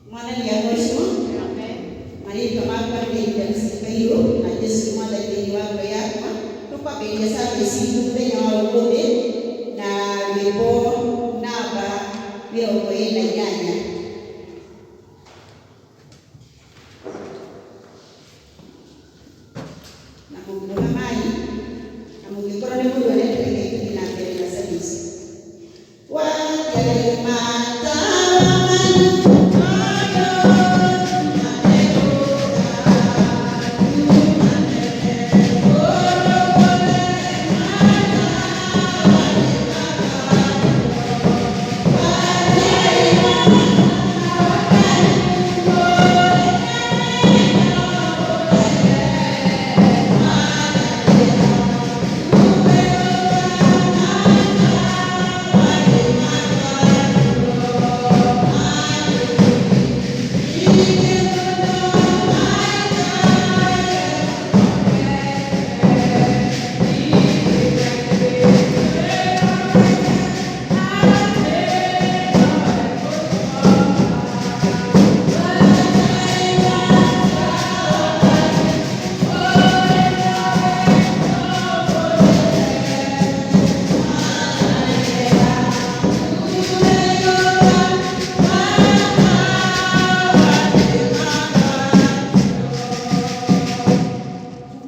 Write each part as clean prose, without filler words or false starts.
Mwathani agocwo. Marĩtwa makwa nĩ James Kairu na Jesu nĩ Mwathani thĩinĩ wa ngoro yakwa. Tũkwambĩrĩria service itũ mũthenya wa ũmũthĩ na rwĩmbo namba 28. Na mũrũgamai na mũngĩkorwo nĩ mũrũarĩte rekei tũthiĩ na mbere na service.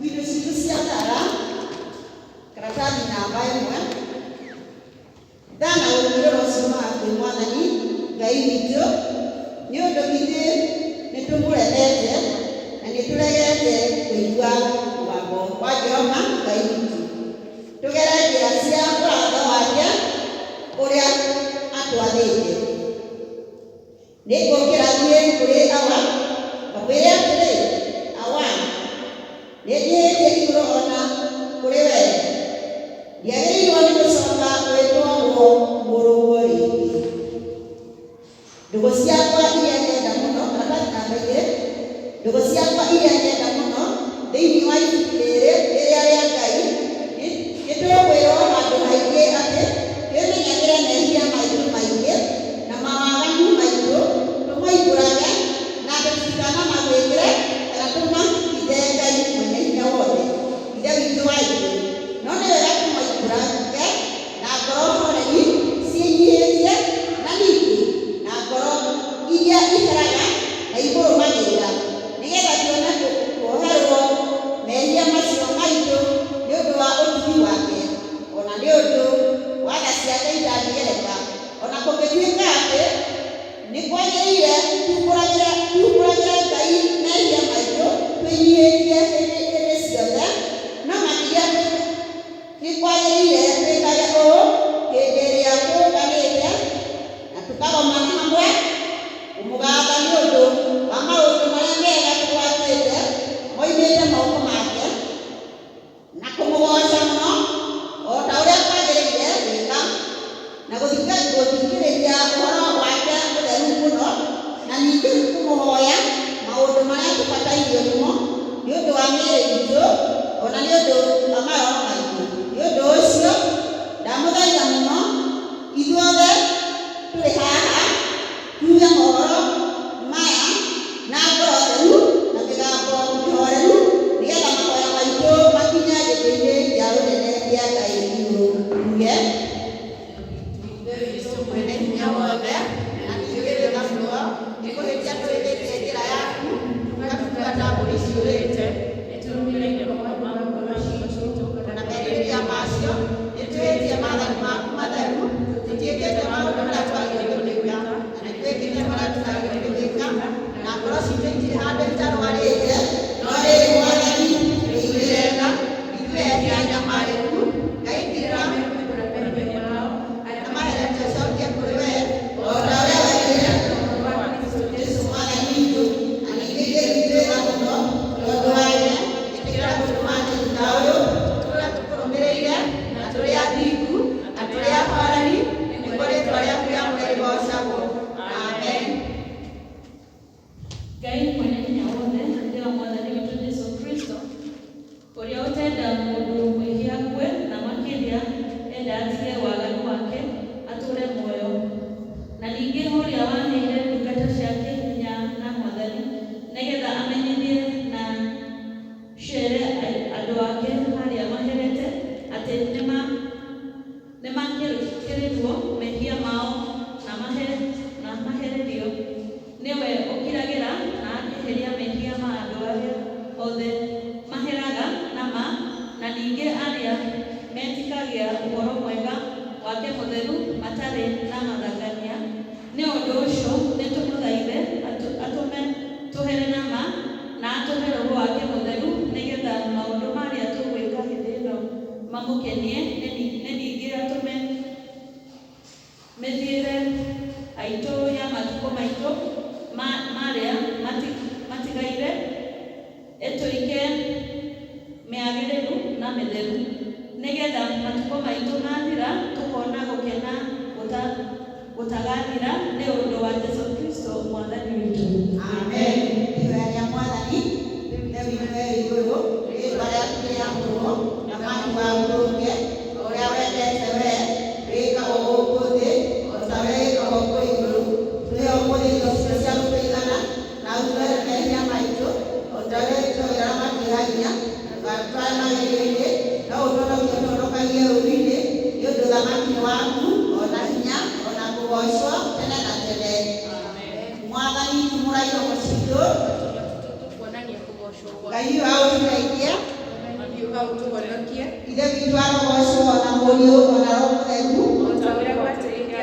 Indo citũ cia thara, karatathi namba 1. Tha na ũrũmĩrĩro ciumaga kwĩ Mwathani Ngai witũ, nĩ ũndũ ithuĩ nĩtũmũremete na nĩtũregete kũigua mũgambo wa Jehova Ngai witũ, tũgere njĩra cia watho wake ũrĩa atwathĩte. Nĩngũũkĩra thiĩ kũrĩ Awa, ngamwĩre atĩrĩ, Awa, nĩnjĩhĩtie igũrũ o na kũrĩ wee, ndiagĩrĩirwo nĩ gũcoka gwĩtwo mũrũguo rĩngĩ. Ndũgũ ciakwa iria nyenda mũno, karatathi namba 2, ndũgũ ciakwa iria nyenda mũno, thĩinĩ wa ibuku rĩrĩ rĩrĩa rĩa Ngai, nĩtũkwĩrwo handũ haingĩ atĩ twĩmenyagĩre mehia maitũ maingĩ na mawaganu maitũ, tũmoimbũrage na atĩ tũtikanamagwĩkĩre kana tũmahithe Ngai Mwene-Hinya-Wothe, Ithe witũ wa igũrũ. No nĩ wega tũmoimbũrage na ngoro horeri, ciĩnyihĩtie, na ningĩ na ngoro iria iheraga na imũrũmagĩrĩra, nĩgetha tuone kuoherwo mehia macio maitũ nĩ ũndũ wa ũtugi wake, o na nĩ ũndũ wa tha ciake itangĩgereka, o na kũngĩtuĩka atĩ nĩ kwagĩrĩire tuumbũragĩre Ngai mehia maitũ twĩnyihĩtie hĩndĩ ciothe, no makĩria nĩ kwagĩrĩire twĩkage ũũ hĩndĩ ĩrĩa tũũnganĩte na tũkagomana hamwe kũmũgatha nĩ ũndũ wa maũndũ marĩa mega tũgwatĩte moimĩte moko make, na kũmũgooca mũno o ta ũrĩa kwagĩrĩire gwĩka, na gũthikĩrĩria ũhoro wake mũtheru mũno, na ningĩ kũmũhoya maũndũ marĩa tũbatairio nĩmo nĩ ũndũ wa mĩĩrĩ itũ, o na nĩ ũndũ wa maroho maitũ. Nĩ ũndũ ũcio ndamũthaitha mũno ithuothe tũrĩ haha tuuge mohoro maya na ngoro theru na mĩgambo mĩhoreru, nĩgetha mahoya maitũ makinye gĩtĩ-inĩ kĩa ũnene kĩa Ngai igũrũ. Tuuge. Ithe witũ mwene hinya wothe, na ningĩ wĩ tha mũno, nĩ kũhĩtia tũhĩtĩtie njĩra yaku, tũgatungata mbũri ciũrĩte, nĩtũrũmĩrĩire mohoro ma ngoro ciitũ, na merirĩria macio, nĩtwĩhĩtie maathani maku matheru, tũtiĩkĩte maũndũ marĩa twagĩrĩirwo nĩ gwĩka, na nĩtwĩkĩte marĩa tũtagĩrĩirwo nĩ gwĩka, na ngoro ciitũ itirĩ handũ itarwarĩte, no rĩrĩ Mwathani, tũiguĩre tha, ithuĩ ehia anyamarĩku, Ngai ngirĩra arĩa maherete ũcokie kũrĩ wee, o ta ũrĩa wendire Jesu Mwathani witũ, na ningĩ ithuĩ witũ wĩ tha mũno, tondũ wake, ĩtĩkĩra gũtũma thutha ũyũ tũrĩa tũkũrũmĩrĩire, na tũrĩ athingu, na tũrĩ ahoreri, nĩguo rĩĩtwa rĩaku rĩamũre rĩgoocagwo. Amen. Ngai mwene hinya wothe, Ithe wa Mwathani witũ Jesu Kristo, ũrĩa ũtenda mũndũ mwĩhia akue, na makĩria enda atige waganu wake atũũre muoyo, na ningĩ ũrĩa waheire ndungata ciake hinya Nĩgetha amenyithie na ciĩre andũ ake arĩa maherete atĩ nĩmakĩrĩrwo mehia mao na maherithio. Nĩwe ũkiragĩra na akeheria mehia ma andũ arĩa othe maheraga na ma, na ningĩ arĩa metĩkagia ũhoro mwega wake mũtheru matarĩ na mathangania. Nĩ ũndũ ũcio nĩtũmũthaithe atũme tũhere na ma na atũhe Roho wake mũtheru, nĩgetha maũndũ marĩa tũgwĩka hĩndĩ ĩno mamũkenie, nĩ ningĩ atũme mĩthiĩre aitũ ya matukũ maitũ marĩa matigaire ĩtuĩke mĩagĩrĩru na mĩtheru, nĩgetha matukũ maitũ mathira tũkona gũkena gũtagathira nĩ ũndũ wa Jesũ Kristo Mwathani witũ. Amen. Ihoya rĩa Mwathani, Ithe witũ wĩ igũrũ, rĩĩtwa rĩaku rĩamũrwo, ũthamaki waku ũũke, o ũrĩa wendete wee, wĩkagwo gũkũ thĩ o ta ũrĩa wĩkagwo kũu igũrũ. Tũhe ũmũthĩ irio citũ cia gũtũigana, na ũtuohere mehia maitũ, o ta ũrĩa tũoheraga arĩa matwĩhagia, na ndũgatũtware magerio-inĩ, no ũtũhonokie ũtũhonokagie ũũru-inĩ, nĩ ũndũ ũthamaki nĩ waku, o na hinya, o na kũgoocwo tene na tene. Mwathani tumũra iromo citũ, Ngai ũyũ aũtũteithie, Ithe witũ arogocwo na Mũriũ o na Roho Mũtheru, na ũrĩa ũgatuĩka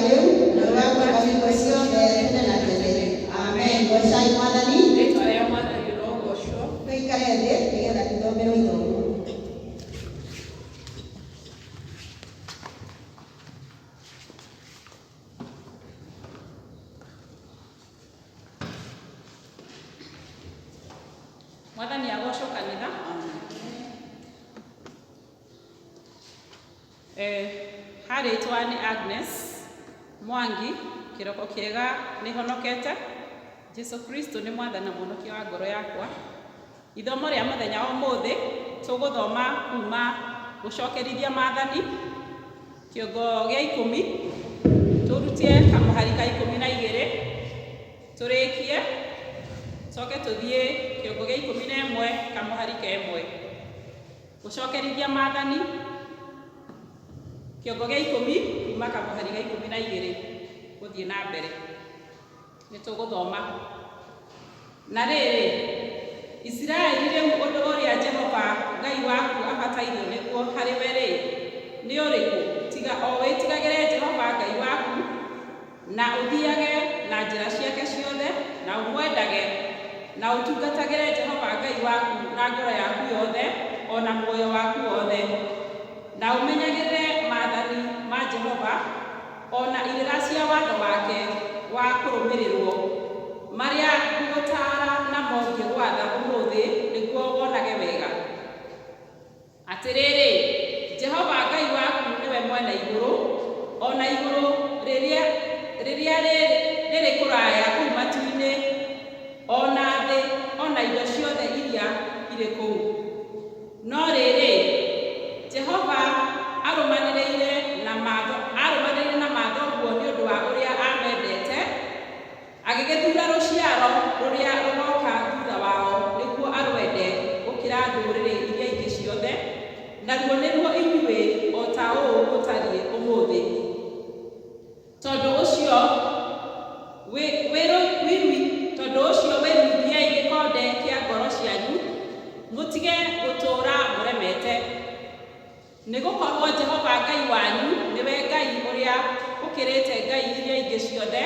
rĩu na ũgatuĩka hingo ciothe tene na tene. Amen. Gocai Mwathani. Tũikare thĩ nĩgetha tũthomerwo ithomo. Mwathani agocwo kanitha. Harĩtwa nĩ Agnes Mwangi, kĩroko kĩega nĩhonokete. Jesu Kristo nĩ mwathani na mũhonokia wa ngoro yakwa. Ithomo rĩa mũthenya wa ũmũthĩ tũgũthoma kuma gũcokerithia maathani kĩongo gĩa 10, tũrutie kamũhari ka 12 tũrĩkie, coke tũthiĩ kĩongo gĩa 11 kamũhari ka 1. Gũcokerithia maathani kĩongo gĩa 10 kuma kamũhari ga 12 gũthiĩ na mbere. Nĩ tũgũthoma. Na rĩrĩ, Isiraeli rĩu ũndũ ũrĩa Jehova Ngai waku abatairio nĩguo harĩ we rĩ, nĩ ũrĩkũ, tiga o wĩtigagĩre Jehova Ngai waku, na ũthiage na njĩra ciake ciothe, na ũmwendage, na ũtungatagĩre Jehova Ngai waku na ngoro yaku yothe o na muoyo waku wothe, na ũmenyagĩrĩre maathani ma Jehova o na irĩra cia watho wake wa kũrũmĩrĩrwo, marĩa ngũgũtaara namo ngĩgwatha ũmũthĩ nĩguo wonage wega. Atĩrĩrĩ, Jehova Ngai waku nĩwe mwene igũrũ, o na igũrũ rĩrĩa rĩrĩ kũraya kũu matu-inĩ, o na thĩ o na indo ciothe iria irĩ kũu. No rĩrĩ, Jehova arũmanĩrĩire na mathoguo nĩ ũndũ wa ũrĩa aamendete, agĩgĩthuura rũciaro rũrĩa rũgooka thutha wao nĩguo arwende gũkĩra ndũrĩrĩ iria ingĩ ciothe, naruo nĩruo inyuĩ o ta ũũ gũtariĩ ũmũthĩ. Tondũ ũcio wĩruithiei gĩkonde kĩa ngoro cianyu, mũtige gũtũũra mũremete. Nĩgũkorwo Jehova Ngai wanyu nĩwe Ngai ũrĩa ũkĩrĩte ngai iria ingĩ ciothe,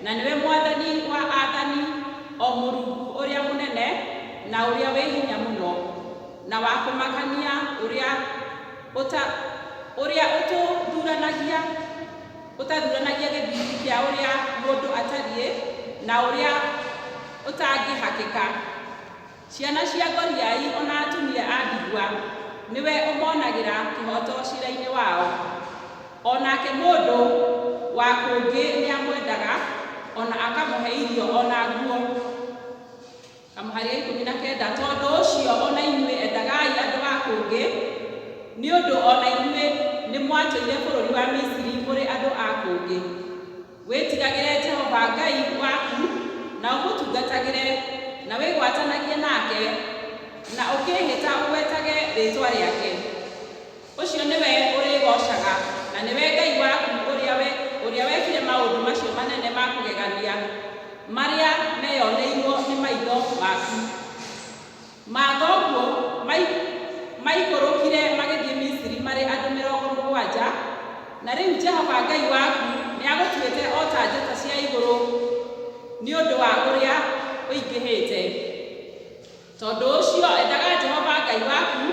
na nĩwe Mwathani wa aathani, o Mũrungu ũrĩa mũnene na ũrĩa wĩ hinya mũno, na wa kũmakania, ũrĩa ũtathuranagia gĩthiithi kĩa ũrĩa mũndũ atariĩ na ũrĩa ũtangĩhakĩka. Ciana cia ngoriai o na atumia a ndigwa nĩwe ũmonagĩra kĩhooto ciira-inĩ wao. O nake mũndũ wa kũngĩ nĩamwendaga, o na akamũhe irio o na nguo. Kamũhari ga 19, tondũ ũcio o na inyuĩ endagai andũ a kũngĩ, nĩ ũndũ o na inyuĩ nĩmwatũire bũrũri wa Misiri mũrĩ andũ a kũngĩ. Wĩtigagĩre Jehova Ngai waku, Na ũmũtungatagĩre, na wĩgwatanagie nake, na ũkĩĩhĩta ũgwetage rĩĩtwa rĩake. Ũcio nĩwe ũrĩgoocaga, na nĩwe Ngai waku ũrĩa wekire maũndũ macio manene ma kũgegania marĩa meyoneirwo nĩ maitho maku. Mathoguo maikũrũkire magĩthiĩ Misiri marĩ andũ 70, na rĩu Jehova Ngai waku nĩagũtuĩte o ta njata cia igũrũ nĩ ũndũ wa ũrĩa ũingĩhĩte. Tondũ ũcio endaga Jehova Ngai waku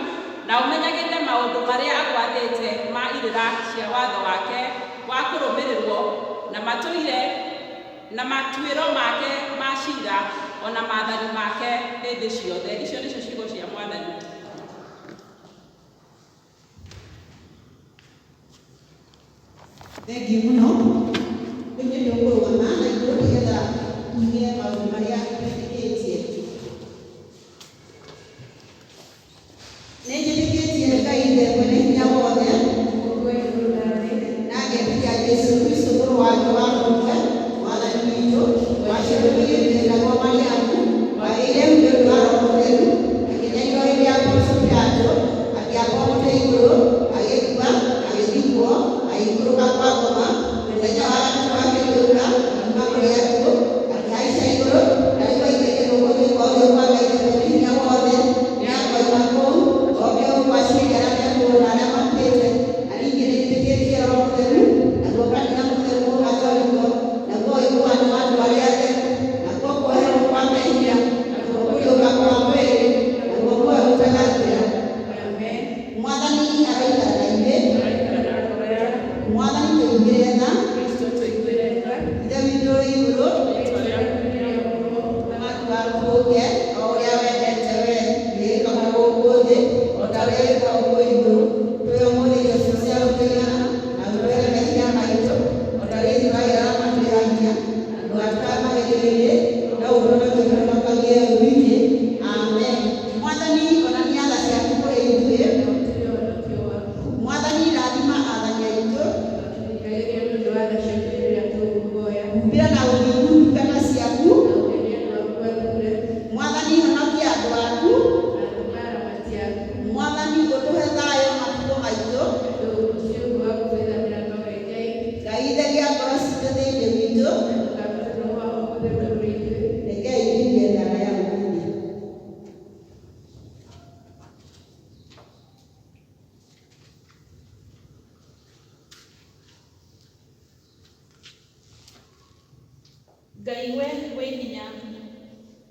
na ũmenyagĩrĩre maũndũ marĩa agwathĩte ma irĩra cia watho wake wa kũrũmĩrĩrwo na matũire na matuĩro make ma ciira o na maathani make hĩndĩ ciothe. Icio nĩcio ciugo cia Mwathani. Thengiũ mũno. Rĩu nĩ tũkũrũgama na igũrũ nĩgetha tuge maũndũ marĩa twĩtĩkĩtie. Nĩ njĩtĩkĩtie Ngai Ithe mwene hinya wothe, na ngetĩkia Jesũ Kristũ mũrũ wake wa mũmwe, Mwathani witũ, waciarirwo nĩ mũirĩtu wetagwo Mariamu, wagĩire nĩ ũndũ wa Roho Mũtheru, akĩnyarirwo hĩndĩ ya Pontio Pilato, akĩambwo mũtĩ igũrũ, agĩkua, agĩthikwo, agĩikũrũka kwa ngoma, mũthenya wa gatatũ akĩriũka akiuma kũrĩ akuũ, akĩhaica igũrũ, na rĩu aikarĩte guoko-inĩ kwa ũrĩo kwa Ngai Ithe mwene hinya wothe, nĩakoima kũu oke gũkũ aciirĩre arĩa me muoyo na arĩa makuĩte. Na ningĩ nĩnjĩtĩkĩtie Roho Mũtheru, naguo kanitha mũtheru Mũkatholiko, naguo ũiguano wa andũ arĩa atheru, nakuo kuoherwo kwa mehia, nakuo kũriũka kwa mwĩrĩ, naguo muoyo ũtagathira. Mwathani aroikara na ithuĩ. Mwathani tũiguĩre tha. Ithe witũ ũrĩ igũrũ, ũthamaki waku ũũke, o ũrĩa wendete wee, wĩĩkagwo gũkũ thĩ o ta ũrĩa wĩkagwo kũu igũrũ. Tũhe ũmũthĩ irio citũ cia gũtũigana, na ũtuohere mehia maitũ, o ta ũrĩa ithuĩ twagĩra arĩa matwĩhagia, na ndũgatũtware magerio-inĩ, no ũtũhonokie ũtũhonokagie ũũru-inĩ. Amen. Mwathani onania tha ciaku kũrĩ ithuĩ. Mwathani rathima athani aitũ. Humbĩra na ũthingu ndungata ciaku. Mwathani honokia andũ aku. Mwathani ũtũhe thayũ matukũ maitũ. Ngai theria ngoro citũ thĩinĩ witũ. Rekei tũigue thara ya ũmũthĩ. Ngai we wĩ hinya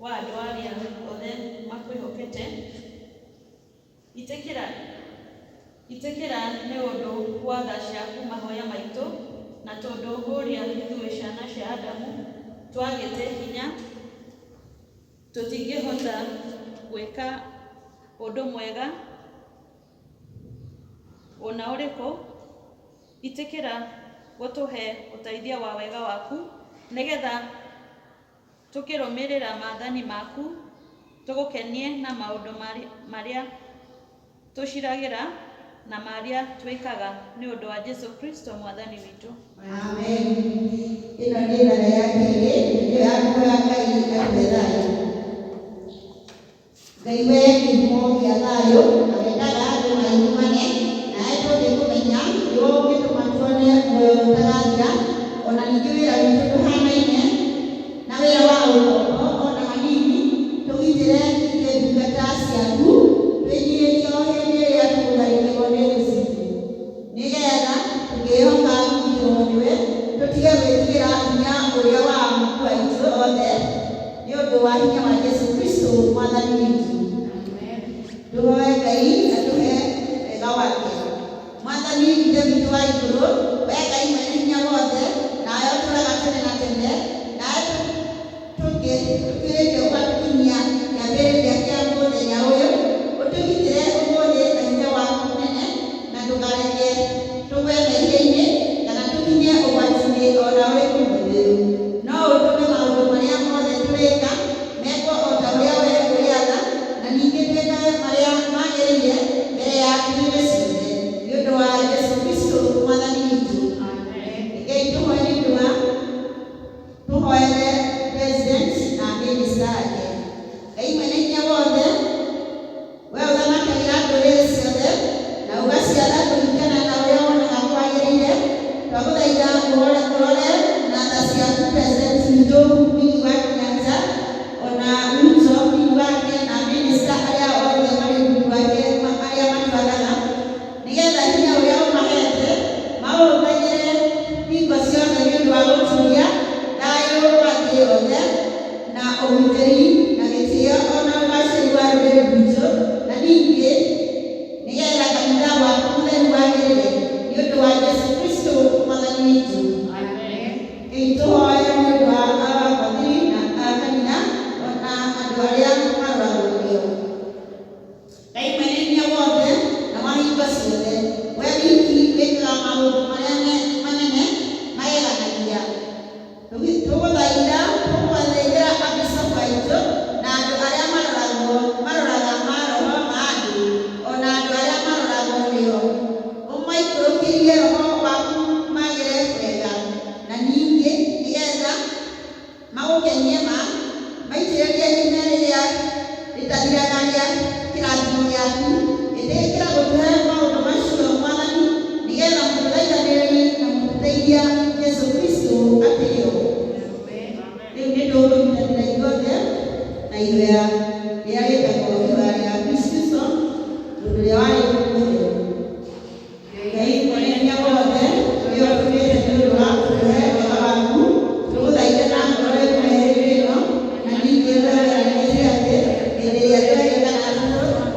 wa andũ arĩa othe makwĩhokete, itĩkĩra itĩkĩra nĩ ũndũ wa tha ciaku mahoya maitũ, na tondũ ũrĩa ithuĩ ciana cia Adamu twagĩte hinya, tũtingĩhota gwĩka ũndũ mwega ona ũrĩkũ, itĩkĩra gũtũhe ũteithio wa wega waku, nĩgetha tũkĩrũmĩrĩra maathani maku tũgũkenie na maũndũ marĩa tũciragĩra na marĩa twĩkaga nĩ ũndũ wa Jesu Kristo Mwathani witũ. Amen. Ĩno nĩ thara ya kerĩ, nĩyo ya kũhoya Ngai atũhe thayũ. Ngai we kĩhumo kĩa thayũ, na wendaga andũ maiguane, nawe tũngĩkũmenya nĩwe ũngĩtũma tuone muoyo ũtagathira. Ona ningĩ wĩra witũ ndũhanaine na wĩra wa ũkombo ona hanini, tũgitĩre ithuĩ ndungata ciaku, twĩnyihĩtie o hĩndĩ ĩrĩa tũgũtharĩkĩrwo nĩ thũ citũ, nĩgetha tũngĩĩhoka kũgitĩrwo nĩwe, tũtige gwĩtigĩra hinya ũrĩa wa Mungu aitũ othe, nĩ ũndũ wa hinya wa Jesu Kristo Mwathani witũ. Tũhoe Ngai atũhe wega wake. Mwathani Ithe witũ wa igũrũ, we Ngai mwene hinya wothe, nawe ũtũũraga tene na tene, nawe tũkĩrĩte ũgatũkinyia kĩambĩrĩria kĩa mũthenya ũyũ, ũtũgitĩre ũmũthĩ na hinya waku mũnene, na ndũkareke tũgwe mehia-inĩ kana tũkinye ũgwati-inĩ o na ũrĩkũ mũthĩru. No ũtũme maũndũ marĩa mothe tũrĩka mekwo o ta ũrĩa we ũrĩatha, na ningĩ twĩkage marĩa magĩrĩire mbere yaku hĩndĩ ciothe, nĩ ũndũ wa Jesu Kristo Mwathani witũ. Ũgitĩri na gĩtĩo ona ũgacĩru wa rũrĩrĩ rwitũ, na ningĩ nĩgetha kanitha waku mũtheru wagĩrĩre, nĩ ũndũ wa Jesũ Kristo Mwathani witũ. Rĩu tũhoe nĩ ũndũ wa abathiri na a kanitha ona andũ arĩa maroragwo nĩo. Ngai mwene hinya wothe na wa hingo ciothe, we wiki wĩkaga maũndũ marĩa manene mageganagia, tũgũthaitha tũgũthaithĩra abicobu aitũ na andũ arĩa maroragwo maroraga maroho ma andũ ona andũ arĩa maroragwo nĩo, ũmaikũrũkĩrie roho waku magĩre wega, na ningĩ nĩgetha magũkenie ma maitĩrĩrie ime rĩrĩa rĩtathiraga rĩa kĩrathimo gĩaku. Ĩtĩkĩra gũtũhe maũndũ macio, Mwathani, nĩgetha mũtũthaithanĩrĩri na mũtũteithia Jesũ Kristo atĩĩo. Rĩu nĩ tũkũnyitanĩra ithuothe na ihoya rĩrĩa rĩtagwo ihoya rĩa Kristo, mũndũ ũrĩa warĩ mũtheru. Ngai mwene hinya wothe, ũrĩa ũtũmĩte nĩ ũndũ wa kũtũhe wega waku, tũgũthaitha na ngoro ĩmwe hĩndĩ ĩno, na ningĩ twĩranĩte atĩ hĩndĩ ĩrĩa twekana atũ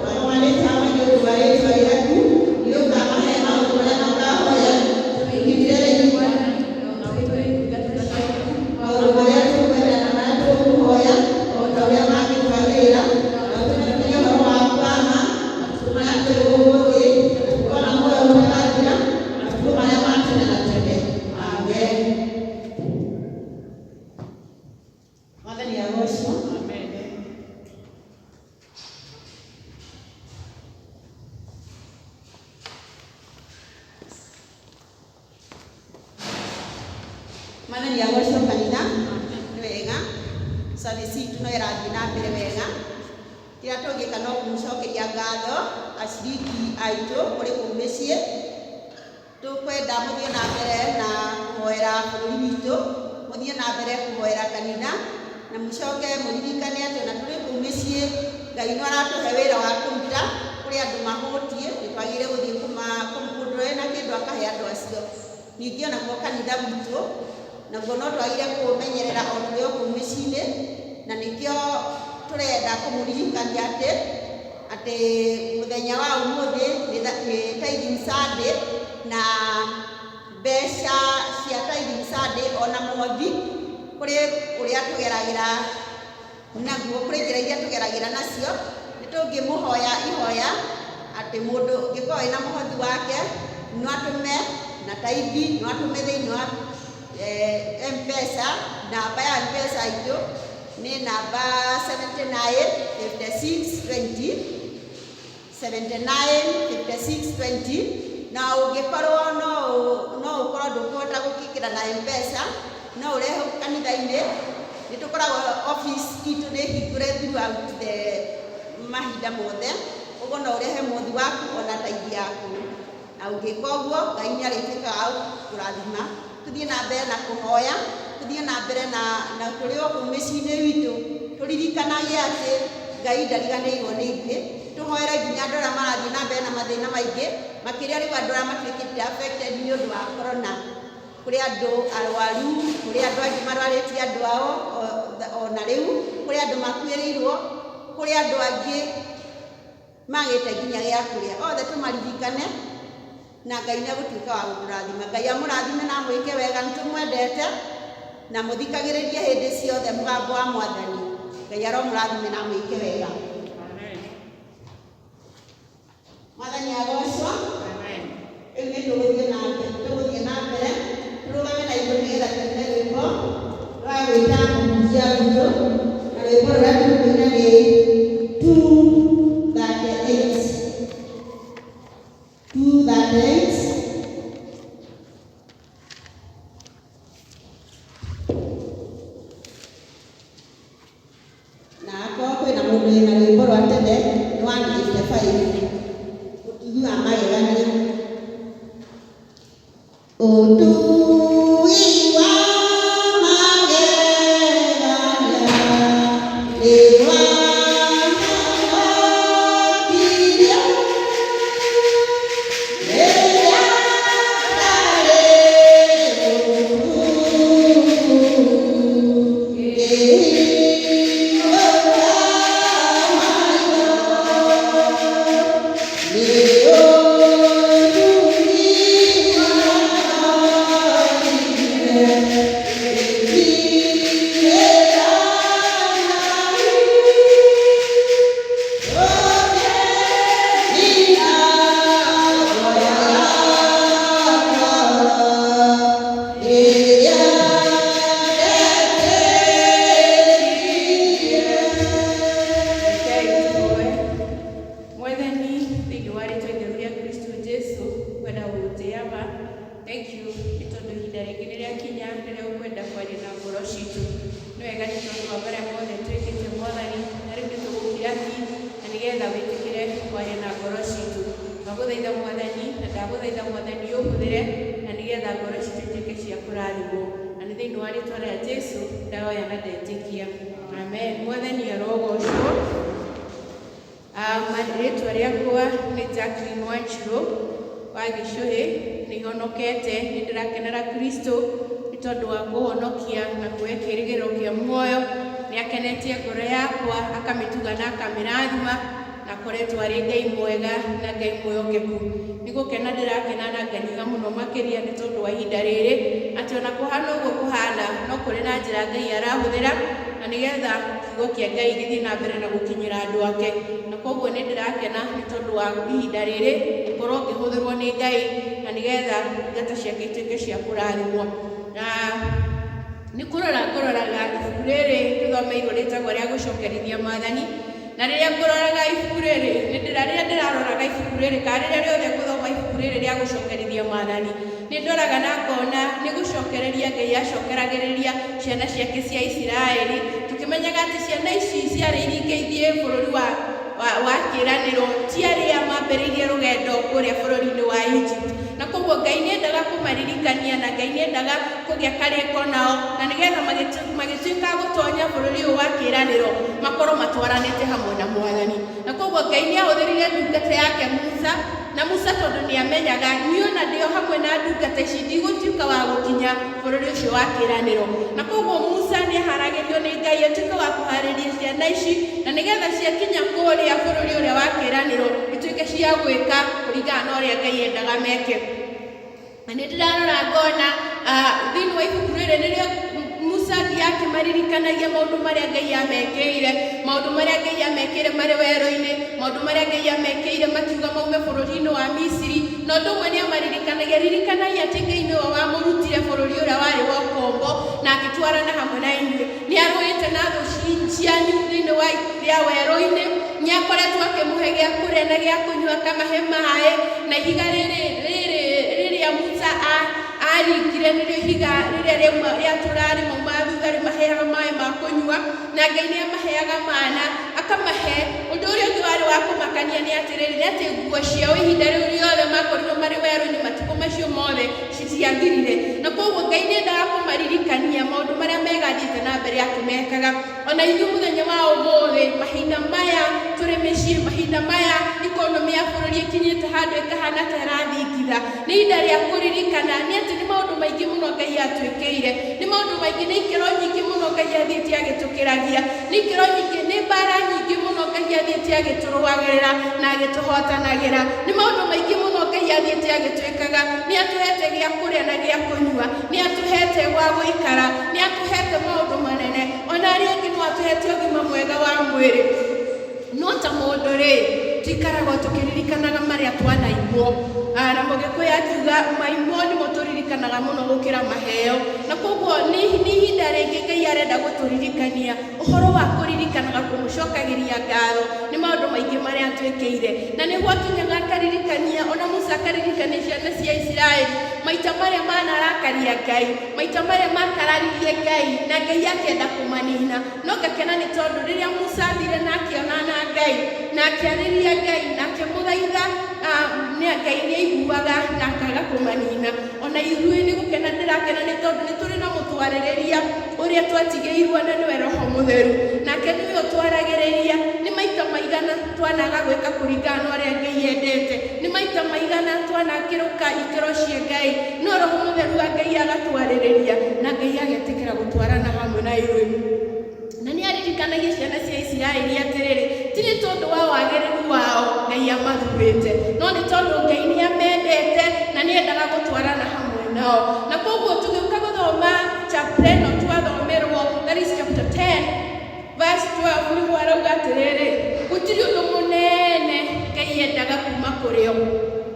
magomanĩte hamwe nĩ ũndũ wa rĩĩtwa rĩaku, nĩ ũkamahe maũndũ marĩa makahoya. Tũnyitĩre maũndũ marĩa tũkwenda na marĩa tũkũhoya o ta ũrĩa mangĩtwagĩrĩra, na ũtũmenye ũhoro waku wa ma matukũ marĩa twĩ gũkũ thĩ, na tũkona muoyo ũtagathira matukũ marĩa ma tene na tene. Amen. Mwathani agocwo. Mwathani agocwo kanitha. Nĩ wega, service itũ no ĩrathiĩ na mbere wega. Kĩrĩa tũngĩka no kũmũcokeria ngatho aciriki aitũ kũrĩ kũu mĩciĩ. Tũkwenda mũthiĩ na mbere na kũhoera bũrũri witũ, mũthiĩ na mbere kũhoera kanitha, na mũcoke mũririkane atĩ ona tũrĩ kũu mĩciĩ Ngai no aratũhe wĩra wa kũruta. Kũrĩ andũ mahũtiĩ, nĩ twagĩrĩire gũthiĩ mũndũ wĩna kĩndũ akahe andũ acio. Ningĩ onaguo kanitha witũ naguo no twagĩrĩire kũũmenyerera o tũrĩ o kũu mĩciĩ-inĩ, na nĩkĩo tũrenda kũmũririkania atĩ mũthenya wa ũmũthĩ nĩ Tithing Sunday, na mbeca cia Tithing Sunday ona mũhothi kũrĩ ũrĩa tũgeragĩra naguo, kũrĩ njĩra iria tũgeragĩra nacio. Nĩ tũngĩmũhoya ihoya atĩ mũndũ ũngĩkorwo wĩna mũhothi wake no atũme na tithe, no atũme thĩinĩ wa M-Pesa. Namba ya M-Pesa itũ nĩ namba 79 56 20, 79 56 20. Na ũngĩkorwo no ũkorwo ndũkũhota gũkĩkĩra na M-Pesa, no ũrehe kanitha-inĩ. Nĩ tũkoragwo office itũ nĩ hingũre throughout the mahinda mothe, ũguo no ũrehe mũhothi waku ona tithe yaku, na ũngĩka ũguo Ngai nĩ arĩtuĩkaga wa gũkũrathima. Tũthiĩ na mbere na kũhoya, tũthiĩ na mbere na tũrĩ o kũu mĩciĩ-inĩ witũ tũririkanage atĩ Ngai ndariganĩirwo nĩ ithuĩ. Tũhoere nginya andũ arĩa marathiĩ na mbere na mathĩna maingĩ, makĩria rĩu andũ arĩa matuĩkĩte affected nĩ ũndũ wa corona. Kũrĩ andũ arwaru, kũrĩ andũ angĩ marwarĩtie andũ ao ona rĩu, kũrĩ andũ makuĩrĩirwo, kũrĩ andũ angĩ magĩte nginya gĩa kũrĩa. Othe tũmaririkane na Ngai nĩ egũtuĩka wa gũtũrathima. Ngai amũrathime na amwĩke wega. Nĩ tũmwendete na mũthikagĩrĩrie hĩndĩ ciothe mũgambo wa Mwathani. Ngai aromũrathime na amwĩke wega. Mwathani agocwo. Rĩu nĩ tũgũthiĩ na mbere tũrũgame na igũrũ nĩgetha tũine rwĩmbo rwa gwĩta mũhunjia witũ, na rwĩmbo rũrĩa tũkũina nĩ 238, 238. Na akorwo kwĩna mũndũ wĩna rwĩmbo rwa tene nĩ 185, Ũtugi wa Magegania. Ũtugi wa magegania nĩ wahonokirie rĩrĩa ndarĩ mũkuũ, ngĩhinywo. Rekei tũhoe. Mwathani, thĩinĩ wa rĩtwa itheru rĩa Kristo Jesu, ngwenda gũgũtĩa ma. Thank you nĩ tondũ ihinda rĩngĩ nĩ rĩakinya rĩrĩa ũkwenda kwaria na ngoro citũ. Nĩ wega nĩ tondũ wa marĩa mothe twĩkĩte Mwathani, na rĩu nĩ tũgũkira ki na nĩgetha wĩtĩkĩre kwaria na ngoro citũ. Twagũthaitha Mwathani, na ndagũthaitha Mwathani ũhũthĩre na nĩgetha ngoro citũ ituĩke cia kũrathimwo. Na nĩ thĩinĩ wa rĩtwa rĩa Jesu ndahoya na ndetĩkia. Amen. Mwathani arogocwo. Rĩtwa rĩakwa nĩ Jacqueline Wanjirũ wa Gĩcũhĩ, nĩ honokete, nĩ ndĩrakenera Kristo nĩ tondũ wa kũhonokia na kũhe kĩĩrĩgĩrĩro kĩa muoyo. Nĩ akenetie ngoro yakwa, akamĩtuga na akamĩrathima, na akoretwo arĩ Ngai mwega na Ngai mwĩhokeku. Nĩ gũkena ndĩrakena na nganyiha mũno makĩria nĩ tondũ wa ihinda rĩrĩ, atĩ ona kũhana ũguo kũhana, no kũrĩ na njĩra Ngai arahũthĩra na nĩgetha kiugo kĩa Ngai gĩthiĩ na mbere na gũkinyĩra andũ ake. Na koguo nĩ ndĩrakena nĩ tondũ wa ihinda rĩrĩ gũkorwo ngĩhũthĩrwo nĩ Ngai na nĩgetha ndungata ciake ituĩke cia kũrathimwo. Na nĩ kũrora ngũroraga ibuku rĩrĩ tũthomeirwo rĩtagwo rĩa gũcokerithia maathani. Na rĩrĩa ngũroraga ibuku rĩrĩ, rĩrĩa ndĩraroraga ibuku rĩrĩ, kana rĩrĩa rĩothe ngũthoma ibuku rĩrĩ rĩa gũcokerithia maathani, nĩ ndoraga na ngona nĩ gũcokereria Ngai acokeragĩrĩria ciana ciake cia Isiraeli, tũkĩmenyaga atĩ ciana ici ciarĩ iringe ithiĩ bũrũri wa kĩĩranĩro, ti arĩa mambĩrĩirie rũgendo kũrĩa bũrũri-inĩ wa Egypt. Na koguo Ngai nĩ endaga kũmaririkania na Ngai nĩ endaga kũgĩa karĩko nao, na nĩgetha magĩtuĩka gũtonya bũrũri ũyũ wa kĩĩranĩro makorwo matwaranĩte hamwe na Mwathani. Na koguo Ngai nĩ ahũthĩrire ndungata yake Musa, na Musa tondũ nĩ amenyaga niĩ ona ndĩ o hamwe na ndungata ici ndigũtuĩka wa gũkinya bũrũri ũcio wa kĩĩranĩro. Na koguo Musa nĩ aharagĩrio nĩ Ngai atuĩke wa kũharĩria ciana ici, na nĩgetha ciakinya kũrĩa bũrũri ũrĩa wa kĩĩranĩro ituĩke cia gwĩka kũringana na ũrĩa Ngai endaga meke. Na nĩ ndĩrarora ngona thĩinĩ wa ibuku rĩrĩ nĩrĩo Musa athiĩ akĩmaririkanagia maũndũ marĩa Ngai amekĩire, maũndũ marĩa Ngai amekĩire marĩ werũ-inĩ, maũndũ marĩa Ngai amekĩire makiuga maume bũrũri-inĩ wa Misiri. Na ũndũ ũmwe nĩ amaririkanagia, ririkanai atĩ Ngai nĩwe wamũrutire bũrũri ũrĩa warĩ wa ũkombo na agĩtwarana hamwe na inyuĩ. Nĩ arũĩte na thũ cianyu thĩinĩ wa rĩa werũ-inĩ, nĩ akoretwo akĩmũhe gĩa kũrĩa na gĩa kũnyua, akamahe maĩ, na ihiga rĩrĩ rĩrĩa Musa aringire nĩrĩo ihiga rĩrĩa rĩatũraga rĩmaumaga thutha rĩmaheaga maĩ ma kũnyua, na Ngai nĩ amaheaga mana akamahe. Ũndũ ũrĩa ũngĩ warĩ wa kũmakania nĩ atĩrĩrĩ, nĩ atĩ nguo ciao ihinda rĩu rĩothe makorirwo marĩ werũ-inĩ matukũ macio mothe citiathirire. Na koguo Ngai nĩ endaga kũmaririkania maũndũ marĩa mega athiĩte na mbere akĩmekaga. Ona ithuĩ mũthenya wa ũmũthĩ, mahinda maya tũrĩ mĩciĩ, mahinda maya ikonomĩ ya bũrũri ĩkinyĩte handũ ĩkahana ta ĩrathingitha, nĩ ihinda rĩa kũririkana nĩ atĩ nĩ maũndũ maingĩ mũno Ngai atwĩkĩire, nĩ maũndũ maingĩ, nĩ ikĩro nyingĩ mũno Ngai athiĩte agĩtũkĩragia, nĩ ikĩro nyingĩ, nĩ mbara nyingĩ mũno Ngai athiĩte agĩtũrũagĩrĩra na agĩtũhotanagĩra, nĩ maũndũ maingĩ mũno Ngai athiĩte agĩtwĩkaga. Nĩ atũhete gĩa kũrĩa na gĩa kũnyua, nĩ atũhete gwa gũikara, nĩ atũhete maũndũ manene, ona arĩa angĩ no atũhete ũgima mwega wa mwĩrĩ. No ta mũndũ rĩ, tũikaraga tũkĩririkanaga marĩa twanaimwo. Na Mũgĩkũyũ akiuga maimwo nĩmo tũririkanaga mũno gũkĩra maheo. Na koguo nĩ ihinda rĩngĩ Ngai arenda gũtũririkania ũhoro wa kũririkanaga kũmũcokagĩria ngatho nĩ maũndũ maingĩ marĩa atwĩkĩire. Na nĩguo akinyaga akaririkania, ona Musa akaririkania ciana cia Isiraeli maita marĩa manarakaria Ngai, maita marĩa makararirie Ngai na Ngai akĩenda kũmanina. No ngakena nĩ tondũ rĩrĩa Musa athire na akĩonana na Ngai na akĩarĩria Ngai na akĩmũthaitha, Ngai nĩ aiguaga na akaga kũmanina. Ona ithuĩ nĩ gũkena ndĩrakena nĩ tondũ nĩ tũrĩ na mũtwarĩrĩria ũrĩa twatigĩirwo na nĩwe Roho Mũtheru, nake nĩwe ũtwaragĩrĩria. Nĩ maita maigana twanaga gwĩka kũringana na ũrĩa Ngai endete, nĩ maita maigana twanakĩrũka ikĩro cia Ngai, no Roho Mũtheru wa Ngai agatwarĩrĩria na Ngai agetĩkĩra gũtwarana hamwe na ithuĩ. Na nĩ aririkanagia ciana cia Isiraeli atĩrĩrĩ, ti nĩ tondũ wa wagĩrĩru wao Ngai amathurĩte, no nĩ tondũ Ngai nĩ amendete na nĩ endaga gũtwarana hamwe nao. Na koguo tũgĩũka gũthoma chapter ĩno Atĩrĩrĩ, gũtirĩ ũndũ mũnene Ngai endaga kuma kũrĩ o.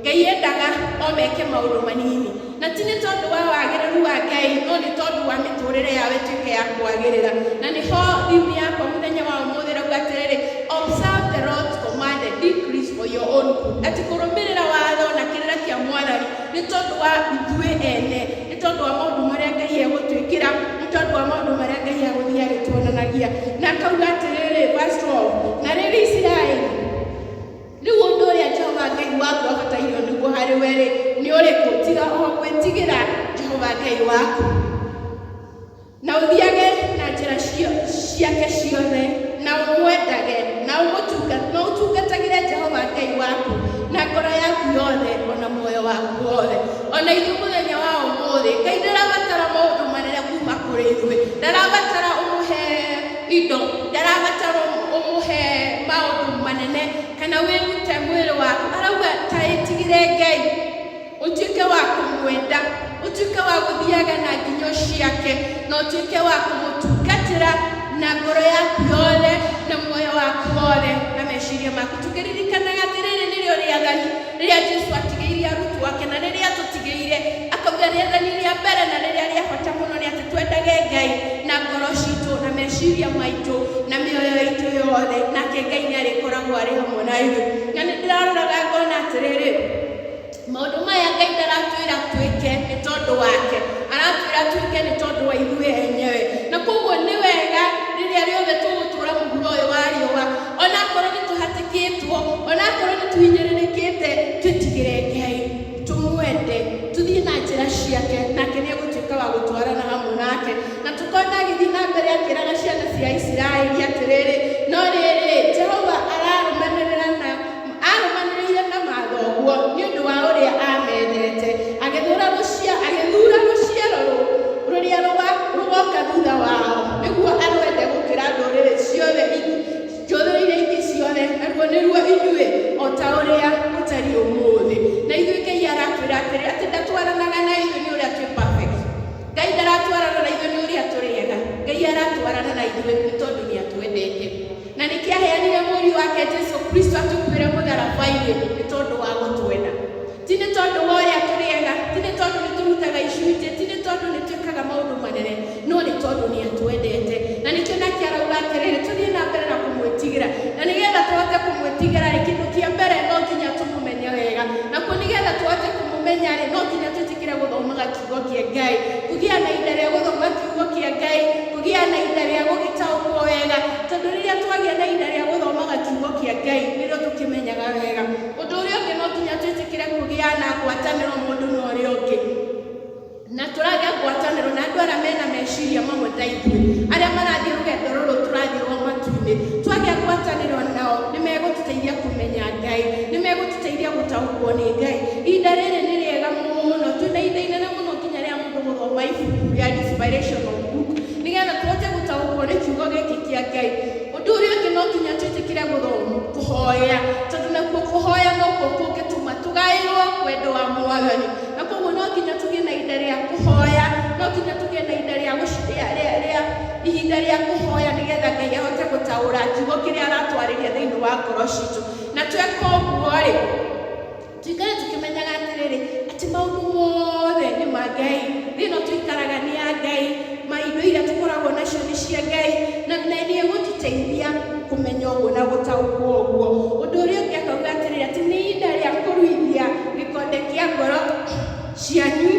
Ngai endaga o meke maũndũ manini, na ti nĩ tondũ wa wagĩrĩru wa Ngai, no nĩ tondũ wa mĩtũrĩre yao ĩtuĩke ya kwagĩrĩra. Na nĩho theme yakwa mũthenya wa ũmũthĩ ĩrauga atĩrĩrĩ, "Observe the Lord's command and decrees for your own good," atĩ kũrũmĩrĩra watho na kĩrĩra kĩa Mwathani nĩ tondũ wa ithuĩ ene, nĩ tondũ wa maũndũ marĩa Ngai egũtwĩkĩra, nĩ tondũ wa maũndũ marĩa Ngai egũthiĩ agĩtuonanagia. Na akauga atĩrĩrĩ, verse 12, "Na rĩrĩ, Isiraeli, rĩu ũndũ ũrĩa Jehova Ngai waku abatairio nĩguo harĩ we rĩ, nĩ ũrĩkũ, tiga o gwĩtigĩra Jehova Ngai waku, na ũthiage na njĩra ciake ciothe, na ũmwendage, na ũtungatagĩre Jehova Ngai waku na ngoro yaku yothe ona muoyo waku wothe." Ona ithuĩ mũthenya wa ũmũthĩ, Ngai ndarabatara maũndũ manene kuma kũrĩ ithuĩ. Ndarabatara ũmũhe indo, ndarabatara ũmũhe maũndũ manene kana wĩrute mwĩrĩ waku. Arauga ta ĩtigĩre Ngai, ũtuĩke wa kũmwenda, ũtuĩke wa gũthiaga na nginyo ciake, na ũtuĩke wa kũmũtungatĩra na ngoro yaku yothe na muoyo waku wothe na meciria maku, tũkĩririkanaga atĩrĩrĩ, nĩrĩo rĩathani rĩrĩa Jesu atigĩirie arutwo ake na rĩrĩa atũtigĩire. Akauga rĩathani rĩa mbere na rĩrĩa rĩa bata mũno nĩ atĩ twendage Ngai na ngoro citũ na meciria maitũ na mĩoyo itũ yothe, nake Ngai nĩ arĩkoragwo arĩ hamwe na ithuĩ. Na nĩ ndĩraroraga ngona atĩrĩrĩ, maũndũ maya Ngai ndaratwĩra twĩke nĩ tondũ wake, aratwĩra twĩke nĩ tondũ wa ithuĩ enyewe. Na koguo nĩ wega rĩrĩa rĩothe tũgũtũra mũhuro ũyũ wa riũa, onakorwo nĩ tũhatĩkĩtwo, onakorwo nĩ tũhinyĩrĩrĩkĩte, twĩtigĩre Ngai, tũmwende, tũthiĩ na njĩra ciake, nake nĩ egũtuĩka wa gũtwarana hamwe nake. Na tũkona agĩthiĩ na mbere akĩraga ciana cia Isiraeli atĩrĩrĩ, no rĩrĩ, Jehova ararũmanĩrĩra na arũmanĩrĩire na mathoguo nĩ ũndũ wa ũrĩa amendete, agĩthura rũciaro rũrĩa rũgoka thutha wao, nĩguo arwende gũkĩra ndũrĩrĩ ciothe ndũrĩrĩ iria ingĩ ciothe, naruo nĩruo inyuĩ, o ta ũrĩa gũtariĩ ũmũthĩ. Na ithuĩ Ngai aratwĩra atĩrĩ, atĩ ndatwaranaga na ithuĩ nĩ ũrĩa twĩ perfect. Ngai ndaratwarana na ithuĩ nĩ ũrĩa tũrĩ ega. Ngai aratwarana na ithuĩ nĩ tondũ nĩ atwendete, na nĩkĩo aheanire Mũriũ wake Jesu Kristo atũkuĩre mũtharaba-inĩ, nĩ tondũ wa gũtwenda, ti nĩ tondũ wa ũrĩa tũrĩ ega, ti nĩ tondũ nĩ tũrutaga icunjĩ, ti nĩ tondũ nĩ twĩkaga maũndũ manene, no nĩ tondũ nĩ atwendete. Na nĩkĩo nake arauga atĩrĩrĩ, tũthiĩ na mbere na kũmwĩtigĩra. Na nĩgetha tũhote kũmwĩtigĩra rĩ, kĩndũ kĩa mbere no nginya tũmũmenye wega. Nakuo nĩgetha tũhote kũmũmenya rĩ, no nginya twĩtĩkĩre gũthomaga kiugo kĩa Ngai, kũgĩa na ihinda rĩa gũthoma kiugo kĩa Ngai, kũgĩa na ihinda rĩa gũgĩtaũkwo wega, tondũ rĩrĩa twagĩa na ihinda rĩa gũthomaga kiugo kĩa Ngai, nĩrĩo tũkĩmenyaga wega. Ũndũ ũrĩa ũngĩ, no nginya twĩtĩkĩre kũgĩa na ngwatanĩro mũndũ na ũrĩa ũngĩ, na tũragĩa ngwatanĩro na andũ arĩa mena meciria mamwe ta ithuĩ, arĩa marathiĩ rũgendo rũrũ tũrathiĩ rwa matu-inĩ. Twagĩa ngwatanĩro nao, nĩ megũtũteithia kũmenya Ngai, nĩ megũtũteithia gũtaũkwo nĩ Ngai. Ihinda rĩrĩ nĩ rĩega mũno, twĩna ihinda inene mũno nginya rĩa mũndũ gũthoma ibuku rĩa inspirational book, nĩgetha tũhote gũtaũkwo nĩ kiugo gĩkĩ kĩa Ngai. Ũndũ ũrĩa ũngĩ, no nginya twĩtĩkĩre gũthoma kũhoya, tondũ nakuo kũhoya nokuo kũngĩtũma tũgaĩrwo wendo wa Mwathani. Na koguo no nginya tũgĩe na ihinda rĩa kũhoya, no nginya tũgĩe na ihinda rĩa rĩa rĩa rĩa ihinda rĩa kũhoya, nĩgetha Ngai ahote gũtaũra kiugo kĩrĩa aratwarĩria thĩinĩ wa ngoro citũ. Na tweka ũguo rĩ, tuikare tũkĩmenyaga atĩrĩrĩ, atĩ maũndũ mothe nĩ ma Ngai. Thĩ ĩno tũikaraga nĩ ya Ngai, maindo iria tũkoragwo nacio nĩ cia Ngai, na nĩ egũtũteithia kũmenya ũguo na gũtaũkwo ũguo. Ũndũ ũrĩa ũngĩ akauga atĩrĩrĩ, atĩ nĩ ihinda rĩa kũruithia gĩkonde kĩa ngoro cianyu,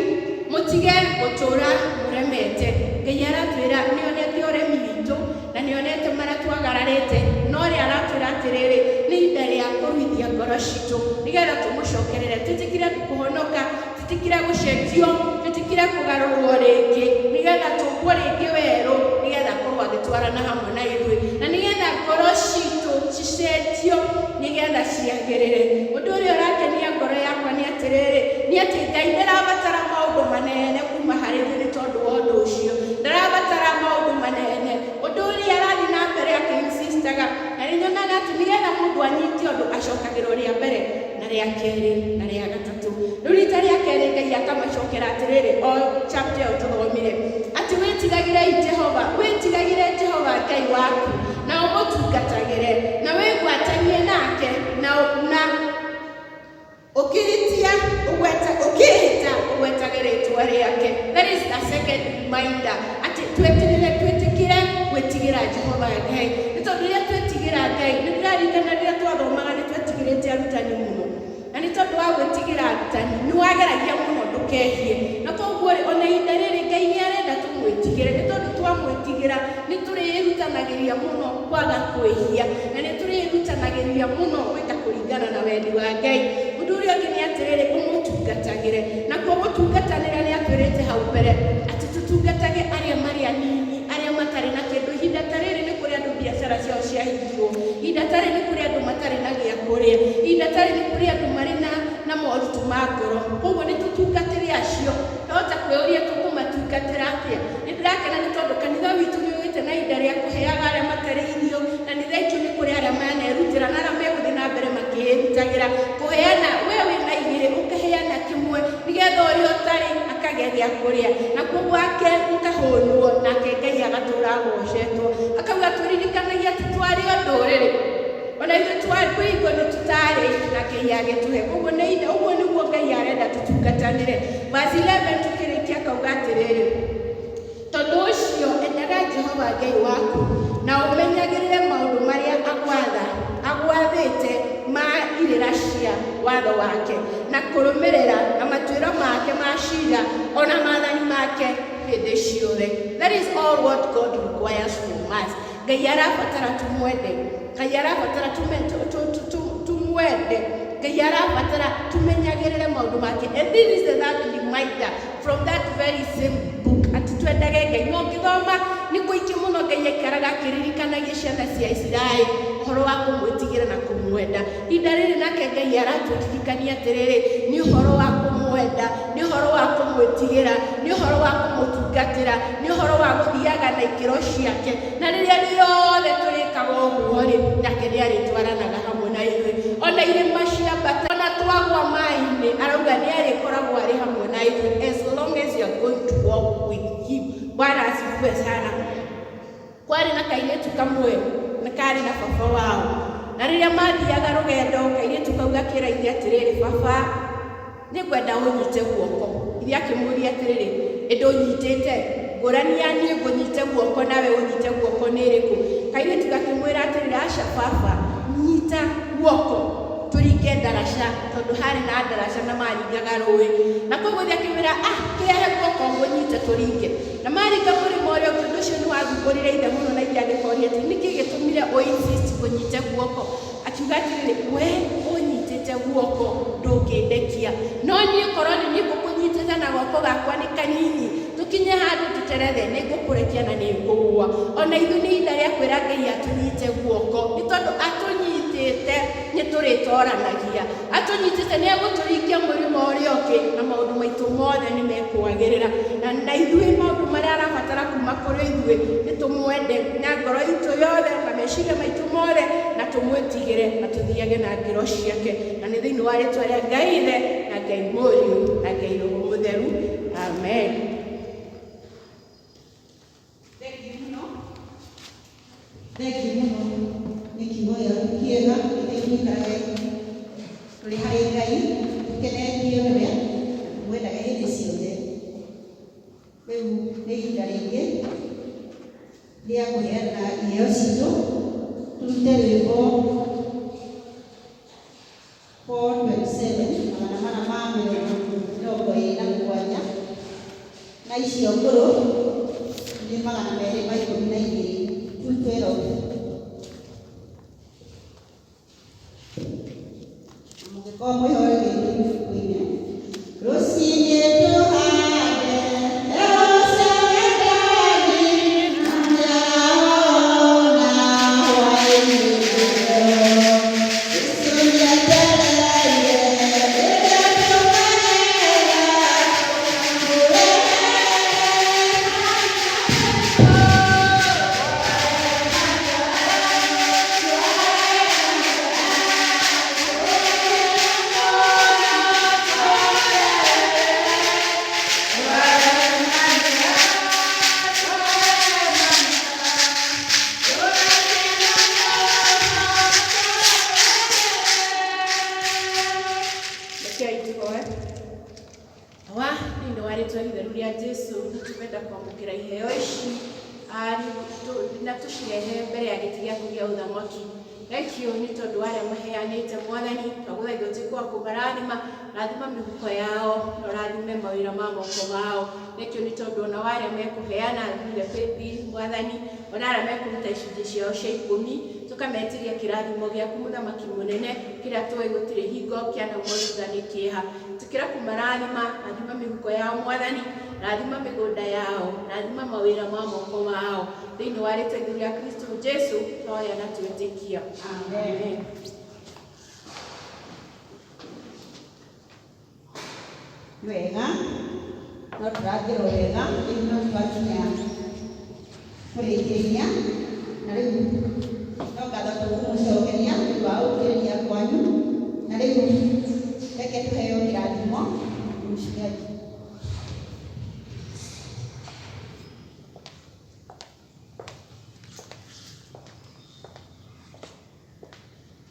mũtige gũtũũra mũremete. Ngai aratwĩra nĩonete ũremi witũ na nĩonete marĩa twagararĩte, no rĩ, aratwĩra atĩrĩrĩ, nĩ ihinda rĩa kũruithia ngoro citũ, nĩgetha tũmũcokerere, twĩtĩkĩre kũhonoka, twĩtĩkĩre gũcenjio, twĩtĩkĩre kũgarũrwo rĩngĩ, nĩgetha tũmbwo rĩngĩ werũ, nĩgetha akorwo agĩtwarana hamwe na ithuĩ, na nĩgetha ngoro citũ cicenjio, nĩgetha ciagĩrĩre. Ũndũ ũrĩa ũrakenia ngoro yakwa nĩ atĩrĩrĩ, nĩ atĩ Ngai ndarabatara maũndũ manene kuma harĩ ithuĩ. Nĩ tondũ wa ũndũ ũcio ndarabatara maũndũ manene. Ũndũ ũrĩa arathiĩ na mbere akĩinsistaga, na nĩ nyonaga atĩ nĩgetha mũndũ anyite ũndũ, acokagĩrwo rĩa mbere na rĩa kerĩ na rĩa gatatũ. Rĩu rita rĩa kerĩ Ngai akamacokera atĩrĩrĩ, o chapter ĩyo tũthomire, atĩ wĩtigagĩrei Jehova, wĩtigagĩre Jehova Ngai waku, na ũmũtungatagĩre. reminder atĩ tweterere twĩtĩkĩre gwĩtigĩra Jehova Ngai, nĩ tondũ rĩrĩa twetigĩra Ngai, nĩ ndĩraririkana rĩrĩa twathomaga nĩ twetigĩrĩte arutani mũno, na nĩ tondũ wa gwĩtigĩra arutani nĩ wageragia mũno ndũkehie. Na koguo rĩ, ona ihinda rĩrĩ Ngai nĩ arenda tũmwĩtigĩre, nĩ tondũ twamwĩtigĩra nĩ tũrĩĩrutanagĩria mũno kwaga kwĩhia, na nĩ tũrĩĩrutanagĩria mũno gwĩka kũringana na wendi wa Ngai. Ũndũ ũrĩa ũngĩ nĩ atĩrĩrĩ, ũmũtungatagĩre. Nakuo gũtungatanĩra nĩ atwĩrĩte hau mbere atĩ tũtungatage arĩa marĩ anini, arĩa matarĩ na kĩndũ. Ihinda ta rĩrĩ nĩ kũrĩ andũ biacara ciao ciahingirwo, ihinda ta rĩrĩ nĩ kũrĩ andũ matarĩ na gĩa kũrĩa, ihinda ta rĩrĩ nĩ kũrĩ andũ marĩ na moritũ ma ngoro. Koguo nĩ tũtungatĩre acio. Twahota kwĩyũria tũkũmatungatĩra atĩa? Nĩ ndĩrakena nĩ tondũ kanitha witũ nĩ ũgĩte na ihinda rĩa kũheaga arĩa matarĩ irio, na nĩ thengiũ nĩ kũrĩ arĩa manerutĩra na arĩa megũthiĩ na mbere makĩĩrutagĩra kũheana. We wĩna igĩrĩ ũkaheana kĩmwe nĩgetha ũrĩa ũtarĩ akagĩa gĩa kũrĩa, nakuo gwake gũkahũnwo, nake Ngai agatũra agocetwo. Akauga tũririkanagia atĩ twarĩ o ndũrĩrĩ, ona ithuĩ twarĩ kwĩ hingo nĩ tũtarĩ, na Ngai agĩtũhe. Koguo nĩ ũguo nĩguo Ngai arenda tũtungatanĩre. Verse 11 tukĩrĩkia akauga atĩrĩrĩ, tondũ ũcio endaga Jehova Ngai waku na ũmenyagĩrĩre maũndũ marĩa agwathĩte ma irĩra cia watho wake, na kũrũmĩrĩra na matuĩro make ma ciira ona maathani make hĩndĩ ciothe. That is all what God requires from us. Ngai arabatara tumwende, Ngai arabatara tumwende, Ngai arabatara tumenyagĩrĩre maũndũ make. And this is the third reminder from that very same book, atĩ twendage Ngai. No ũngĩthoma nĩ kũingĩ mũno Ngai aikaraga akĩririkanagia ciana cia Isiraeli ũhoro wa kũmwĩtigĩra na kũmwenda. Ihinda rĩrĩ nake Ngai aratũririkania atĩrĩrĩ, nĩ ũhoro wa kũmwenda, nĩ ũhoro wa kũmwĩtigĩra, nĩ ũhoro wa kũmũtungatĩra, nĩ ũhoro wa gũthiaga na ikĩro ciake. Na rĩrĩa rĩothe tũrĩkaga ũguo rĩ, nake nĩ arĩtwaranaga hamwe na ithuĩ. Ona irĩma ciambata, ona twagwa maĩ-inĩ, arauga nĩ arĩkoragwo arĩ hamwe na ithuĩ as long as you are going to walk with him. Bwana asifiwe sana. Kwarĩ na kairĩtu kamwe na karĩ na baba wao, na rĩrĩa mathiaga rũgendo, kairĩtu kau gakĩra ithe atĩrĩrĩ, baba, nĩngwenda ũnyite guoko. Ithe akĩmũria atĩrĩrĩ, ĩndĩ ũnyitĩte ngũrani ya niĩ ngũnyite guoko nawe ũnyite guoko nĩ ĩrĩkũ? Kairĩtu gakĩmwĩra atĩrĩrĩ, aca baba, nyita guoko tũringe ndaraca, tondũ harĩ na ndaraca na maringaga rũĩ. Na koguo ithe akĩmwĩra, ah, kĩrehe guoko ngũnyite tũringe. Na maringa mũrĩmo ũrĩa ũngĩ, ũndũ ũcio nĩ wathumbũrire ithe mũno, na ithe agĩkoria atĩ nĩkĩ gĩtũmire ũ insist ngũnyite guoko? Akiuga atĩrĩrĩ, we ũnyitĩte guoko ndũngĩndekia, no niĩ korwo nĩ niĩ ngũkũnyitĩte na guoko gakwa nĩ kanini, tũkinye handũ tũterethe, nĩ ngũkũrekia na nĩ ngũgũa. Ona ithuĩ nĩ ihinda rĩa kwĩra Ngai atũnyite guoko, nĩ tondũ atũnyitĩte nĩ tũrĩtoranagia, atũnyitĩte nĩ egũtũringia mũrĩmo ũrĩa ũngĩ, na maũndũ maitũ mothe nĩ mekwagĩrĩra. Na ithuĩ maũndũ marĩa arabatara kuma kũrĩ ithuĩ nĩ tũmwende na ngoro itũ yothe na meciria maitũ mothe, na tũmwĩtigĩre na tũthiage na ngĩro ciake. Na nĩ thĩinĩ wa rĩtwa rĩa Ngai Ithe na Ngai Mũriũ na Ngai Roho Mũtheru, amen. Thengiũ mũno, thengiũ mũno nĩ kiugo gĩaku kĩega. Reke tũikarage tũrĩ harĩ Ngai, tũkenetio nĩwe na tũmwendage hĩndĩ ciothe. Rĩu nĩ ihinda rĩngĩ rĩa kũheana iheo citũ. Tũrute rwĩmbo 427, 427, na icio ngũrũ nĩ 212, 212. Mũngĩkorwo mwĩhoreire kũina rũcinĩ tũhande mbeũ cia wendani na mĩaraho na hwaĩ-inĩ nayo. Jesũ nĩetereire rĩrĩa tũkagetha tũkũrehe. Na tũcirehe mbere ya gĩtĩ gĩaku gĩa ũthamaki. Thank you nĩ tondũ wa arĩa maheanĩte Mwathani, twagũthaitha ũtuĩke wa kũmarathima, rathima mĩhuko yao na ũrathime mawĩra ma moko mao. Thank you nĩ tondũ ona wa arĩa mekũheana through the paybill Mwathani, ona arĩa mekũruta icunjĩ ciao cia ikũmi, tũkametĩria kĩrathimo gĩaku mũthamaki mũnene, kĩrĩa tũĩ gũtirĩ hingo kĩanaumwo thutha nĩ kĩeha. Tũkĩra kũmarathima, rathima mĩhuko yao Mwathani, rathima mĩgũnda yao, rathima mawĩra ma moko mao. Thĩinĩ wa rĩtwa itheru rĩa Kristo Jesu twahoya na twetĩkia. Amen. Nĩ wega no tũrangĩrwo wega rĩu no twakinya kũrĩkĩrĩria na rĩu no ngatho tũkũmũcokeria nĩ ũndũ wa gũkĩrĩria kwanyu na rĩu reke tũheo kĩrathimo nĩ mũciari.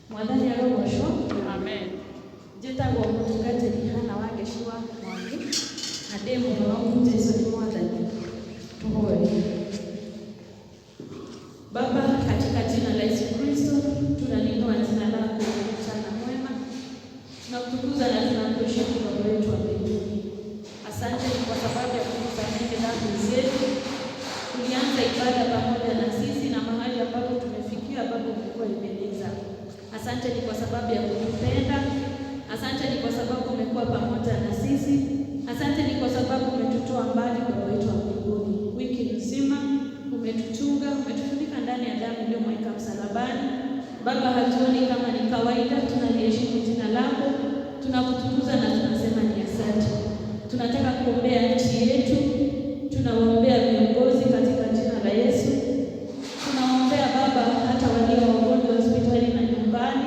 Mwathani arogocwo. Amen. Njĩtagwo mũtungatĩri Hana wa Ngeci wa Mwangi na ndĩ mũhonoku Jesũ nĩ Mwathani. Tuhoe. Baba, katika jina la Yesu Kristo tunaliinua jina lako mchana mwema, tunakutukuza na tunakuheshimu Baba wetu wa mbinguni. Asante kwa sababu ya kutusamehe dhambi zetu. Tulianza ibada pamoja na sisi na mahali ambapo tumefikia Baba, umekuwa Ebeneza. Asante ni kwa sababu ya kutupenda. Asante ni kwa sababu umekuwa pamoja na sisi. Asante ni kwa sababu umetutoa mbali Baba wetu wa mbinguni. Wiki nzima umetuchunga, umetufunika ndani ya damu iliyomwagika msalabani. Baba, hatuoni kama ni kawaida, tunaliheshimu jina lako, tunakutukuza na tunasema ni asante. Tunataka kuombea nchi yetu, tunawaombea viongozi katika jina la Yesu. Tunawaombea Baba hata walio wagonjwa hospitali na nyumbani.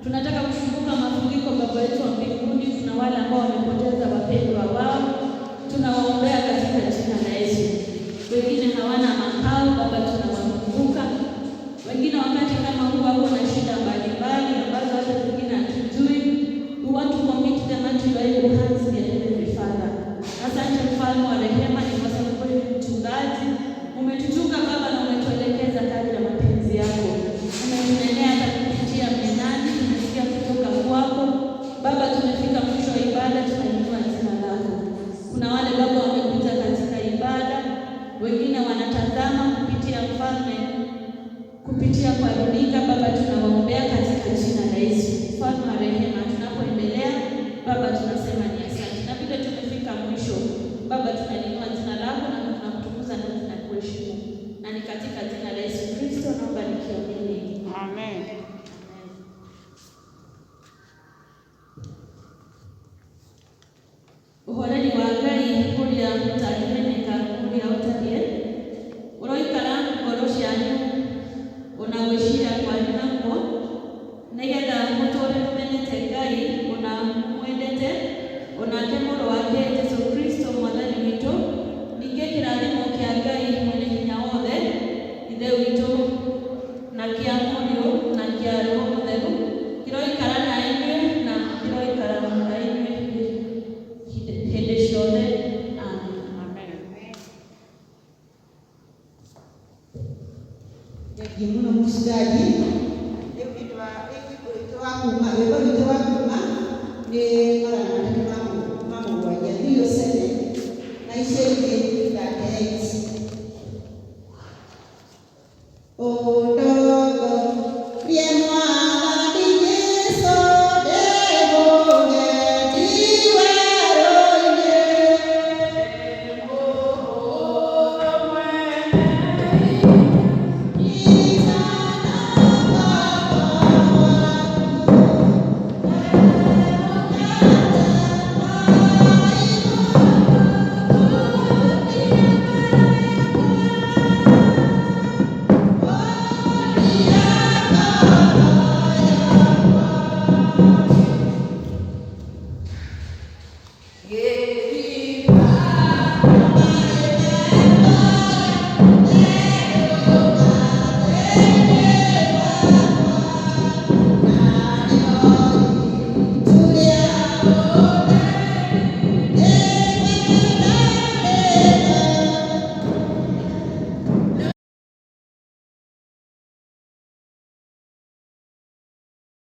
Tunataka kukumbuka mafuriko Baba yetu wa mbinguni. Kuna wale ambao wamepoteza wapendwa wao, tunawaombea katika jina la Yesu. Wengine hawana makao Baba, tunawakumbuka. Wengine wakati kama huu wako na shida mbalimbali ambazo hata zingine hatujui. We want to commit them unto your able hands, dear Heavenly Father. Asante mfalme wa rehema, ni kwa sababu wewe ni mchungaji, umetuchunga Baba na umetuelekeza kadri ya mapenzi yako. Umetunenea hata kupitia mnenani, tumesikia kutoka kwako Baba. Tumefika mwisho wa ibada, tunainua jina lako. Kuna wale Baba wamekuja katika ibada, wengine wanatazama kupitia mfalme kupitia kwa runinga Baba, tunawaombea katika jina la Yesu. Mfalme wa rehema, tunapoendelea Baba, tunasema ni asante, na vile tumefika mwisho Baba, tunalinua jina lako na tunakutukuza na tunakuheshimu, na ni katika jina la Yesu Kristo naomba nikiamini. Amen. Uhoreri wa Ngai ũrĩa ũtangĩmenyeka ũrĩa ũtariĩ ũroikara ngoro cianyu ona gwĩciria kwanyu nakuo, nĩgetha mũtũũre mũmenyete Ngai ona mwendete onake Mũrũ wake Jesũ Kristo Mwathani witũ. Ningĩ kĩrathimo kĩa Ngai mwene hinya wothe Ithe witũ na kĩa Mũriũ na kĩa Roho Mũtheru kĩroikara na inyuĩ na kĩroikara na inyuĩ hĩndĩ ciothe. Amen. Amen. Thengiũ mũno mũcungaji. Rĩu nĩ rwĩmbo rwitũ wa kuma nĩ